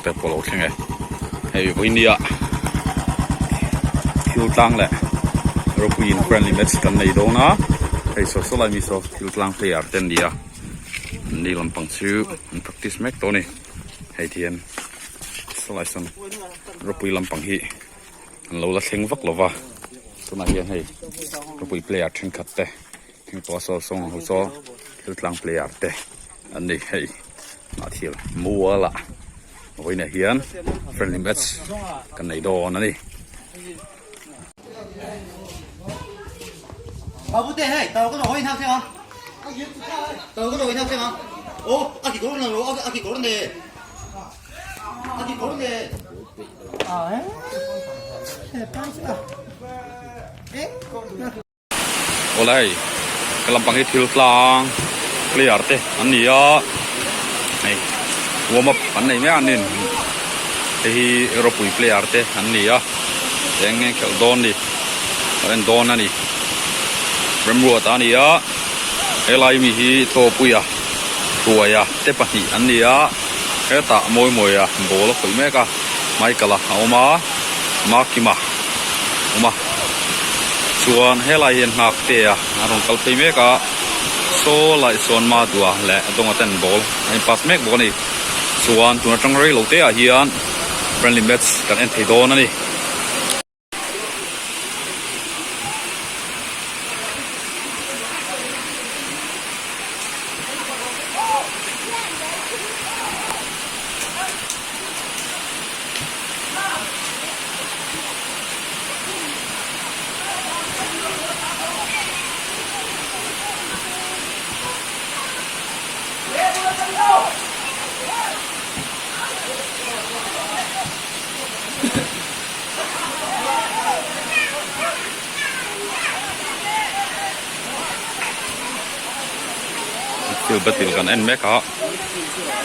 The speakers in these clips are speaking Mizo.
te pawh a lo thleng e hei vawinia thil tlang leh ropui in friendly match kan nei dawn a hei saw saw lai mi saw thil tlang player te an ni a an ni lampang chu an practice mek tawh a ni hei ti hian saw lai sawn ropui lampang hi an lo la thleng vak lo va tunah hian hei ropui player thenkhat te thleng tawh a saw sawng ang ho saw thil tlang player te an ni hei ah thil mual ah vawiinah hian friendly match kan nei dawn a ni. Awle hei ka lampang hi thil tlang player te an ni a hei warm up an nei mek a nin hei hi ropui player te an ni a eng nge khelh dawn ni kan en dawn a ni remruat a ni a helai mi hi tawpuia hruaia te pahnih an ni a hetah mawi mawia ball a khawih mek a Michael-a a awm a Makima a awm a chuan helai hian nghak te a a rawn kal phei mek a saw lai sawn Madua leh a dawnga ten ball a in pass mek bawk a ni chuan tun atang rei lo te ah hian friendly match kan en thei dawn a ni. Thil batil kan en mek a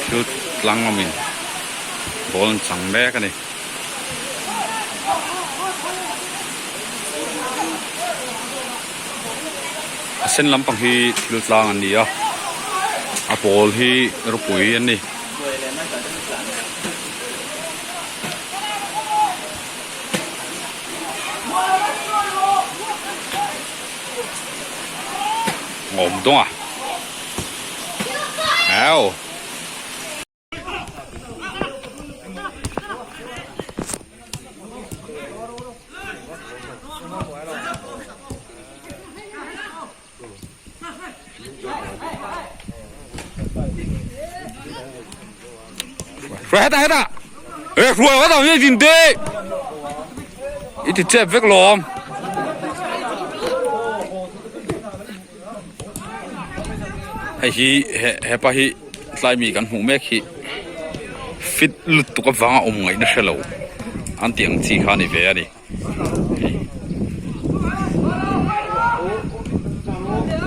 thil tlang awmin ball an chang mek a ni. A sen lampang hi thil tlang an ni a a pawl hi ropui an ni. Awm dawng a au. Hruai hetah hetah e hruai hetah nge din te i ti chep vek lawm hei hi he hepa hi tlai mi kan hmuh mek hi fit lutuk avanga awm ngaihna hrelo an tih ang chi kha a ni ve a ni.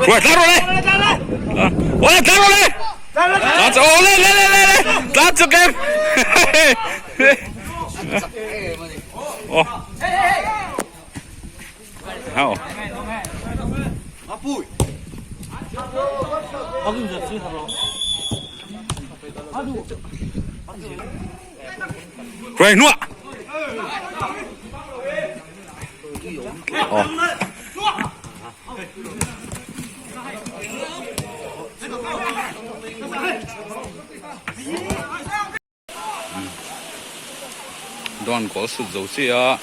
Hruai tlar rawh le. Ole tlar rawh le. Tlan chu ole le le le le. Tlan chu kem. Oh. Hao. Hruai hnuah. Aw. Dawn goal sut zo chiah a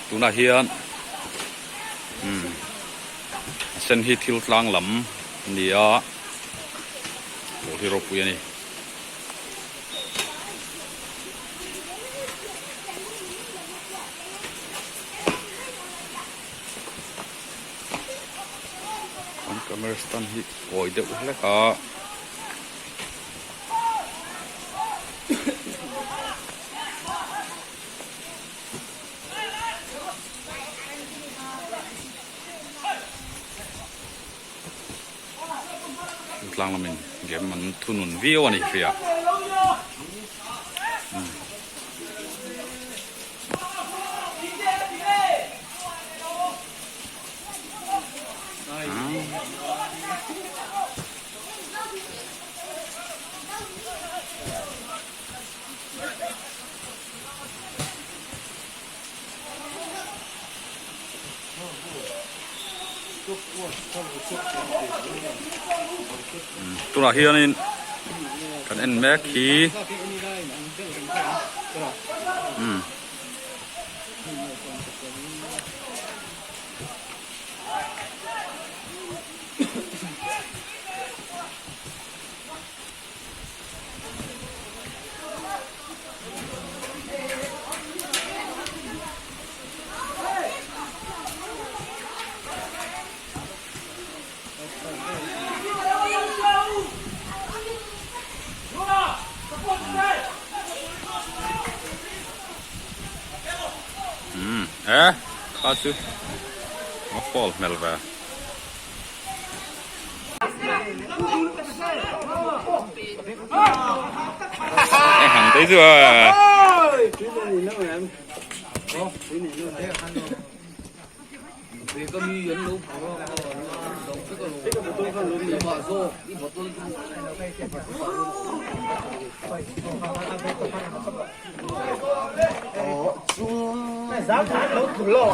tunah hian umm a sen hi thil tlang lam a ni a ball hi ropui a ni. An camera stand hi kawi deuh hlek a. Tlang lamin game an thunun viau a ni hria. Tunah hianin kan en mek hi umm. Umm e kha chu a fall hmel ve. Hang te chu a.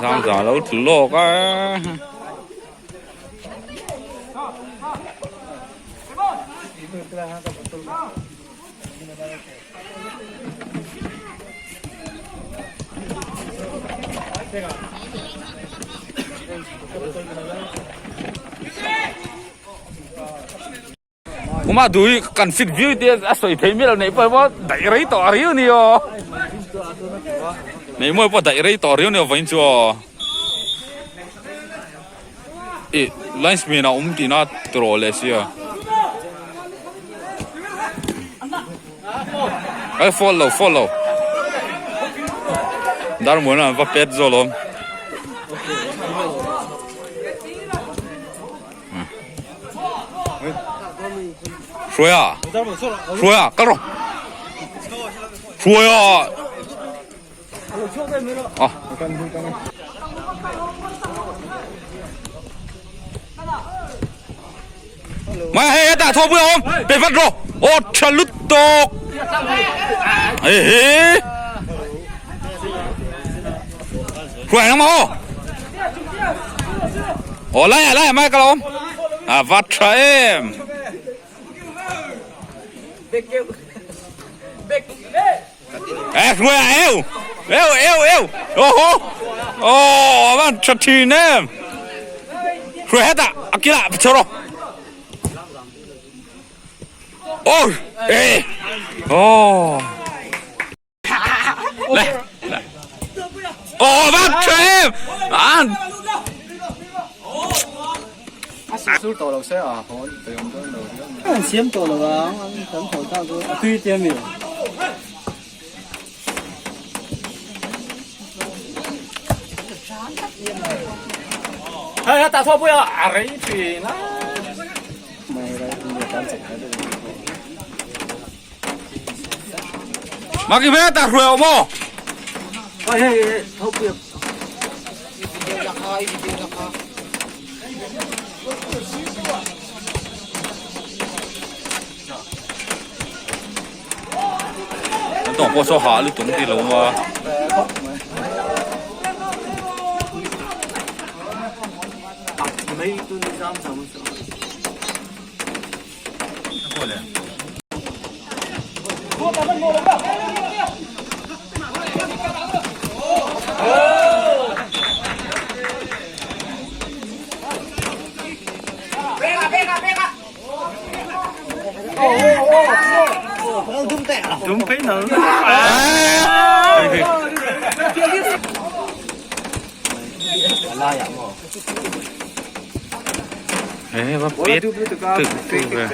Zang za lo thul lawk a. Kuma dui kan fit viu te a sawi thei mial neih pawh pawh daih rei tawh riau ni aw. Nei mawi pawh daih rei tawh riau ni aw vawiin chu aw. Ih linesman a awm tihna tawh leh sia. Ai fall lo fall lo. Darmuana an va pet zawk alawm. Hruaia Hruaia kal rawh Hruaia Ah. Mai hei hetah thaw pui a awm pe vat rawh aw tha lut tawk e he hruai nang maw aw lai ah lai ah mai ka lo awm a vat tha em e hruai ah eu eu eu eu oho aw a van tha thin em hruai hetah a kilah chho rawh ôi ê ô Này Ồ bắt cho em Ăn Maki ve ta hruai awm aw. An tawng pawh saw hah lutuk an ti lo a. Ê, va pet tự tự về.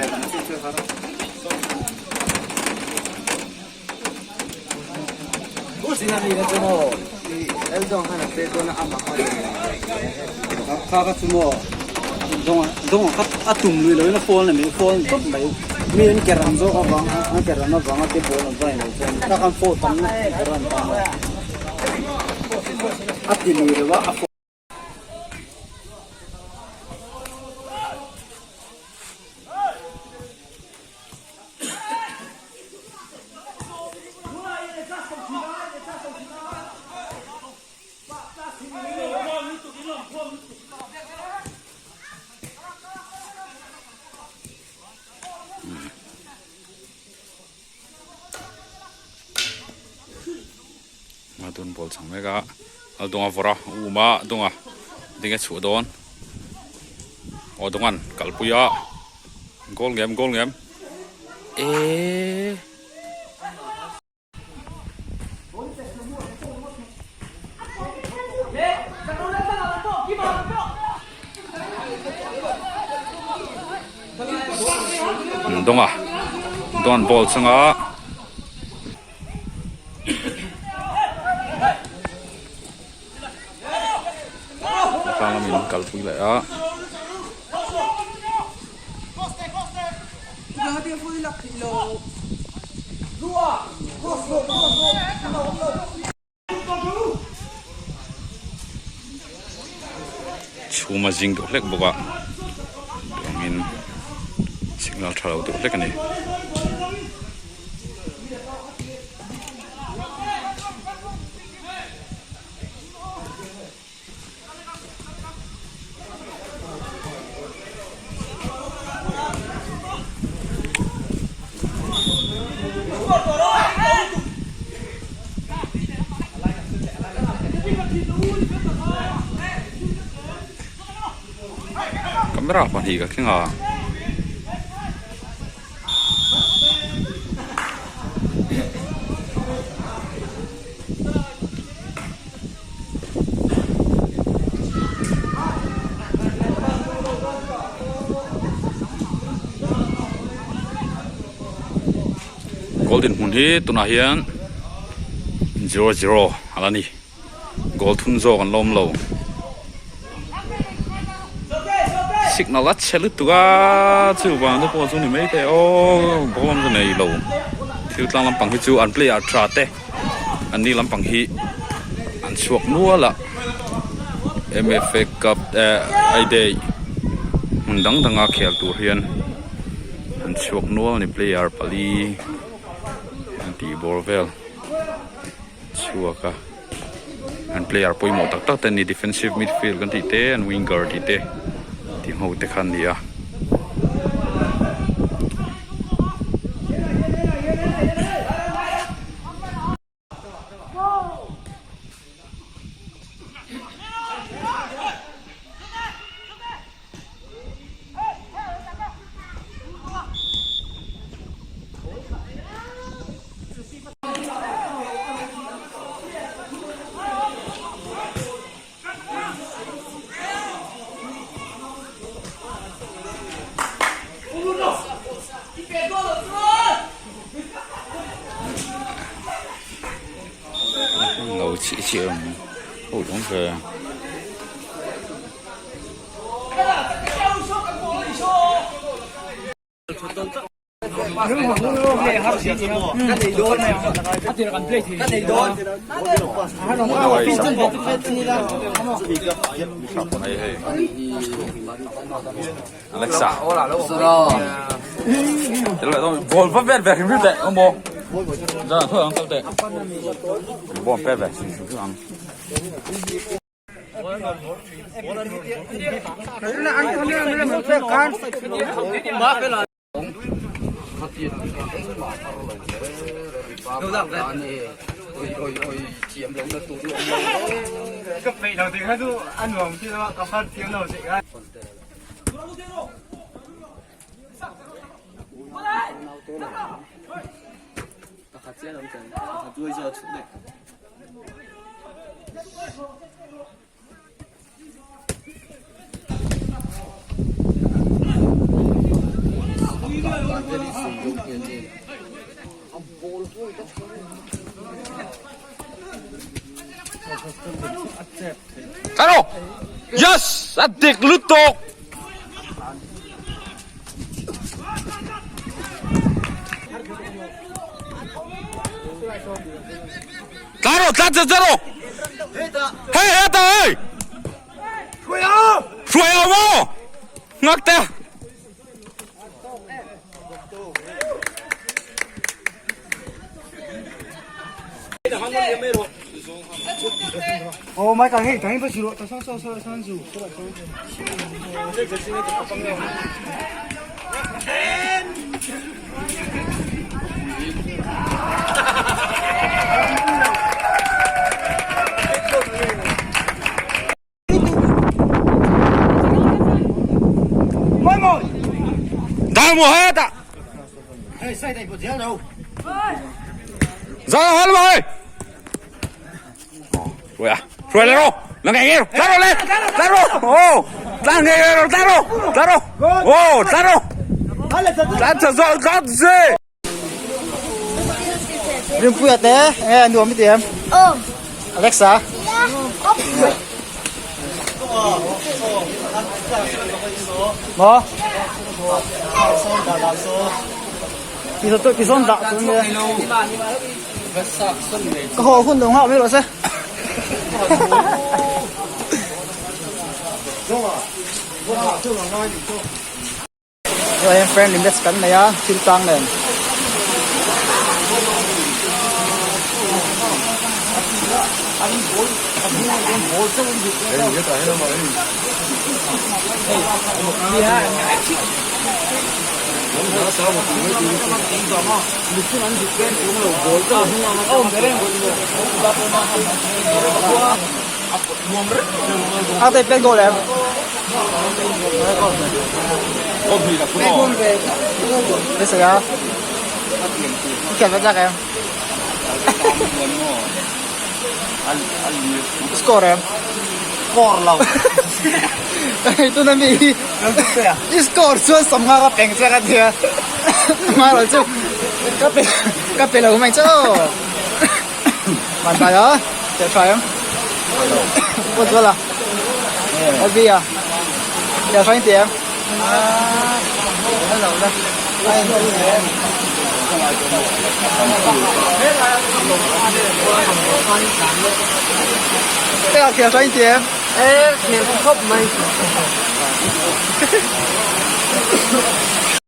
tun ball chang mek a a dawng a vawrh a a um a a dawng a tinge chhuah dawn aw dawngan kalpui a goal ngem goal ngem eee. Dawnga dawn ball chunga tlang lamin kalpui leh a. Chhum a zing deuh hlek bawk a chuangin signal tha lo deuh hlek a ni. Camera pahnih ka thleng a. Goal dinhmun hi tunah hian 0-0 a la ni goal thum zawk an la awm lo signal a chhe lutuk a chuvang te pawh chu ni maithei aw goal awm chu nei lo thil tlang lampang hi chu an player tha te. An ni lampang hi an chhuak nual a M_F_A cup eh I day hmun dang dang a khel tur hian an chhuak nual a ni player pali an tih bawr vel chhuak a an player pawimawh tak tak te an ni defensive midfield kan tih te an winger tih te tih ho te kha an ni a. Lo chih chih ang ho dang ve. Alexa ball va vet ve hrim hrim teh awm maw zan tho ang kal teh ball pet ve hrim hrim ang. Taro! Yes! A dik lutuk! Tla rawh, tla chat chat rawh! Hei, heta hei! Hruai au maw? Ngak te! mo hetah. Ra hết rồi. Rồi à? Rồi lên rồi. Nó nghe nghe rồi. Ra rồi lên. Ra rồi. Ô. Ra nghe rồi, ra rồi. Ra rồi. Ô, ra rồi. Ra rồi, ra rồi. Rinpuia te nge nuam i ti em? Alexa. Maw? Ti zawn dah chu nia. Ka haw hun lo nghah mai rawh se. Hei hian friendly match kan nei a thil tang nen. A te pek goal em? Beisei a. I khelh vek lak em? Score em? Score lo. Hei tuna mi hi i score chuan sawmnga ka peng che ka tia. Hma lo chu ka pe ka pe lo mai che aw. Van bai a, teh tha em? Pawt vel a, LB a, teh tha in ti em? Teh a tha in ti em? E, khel khawp mai.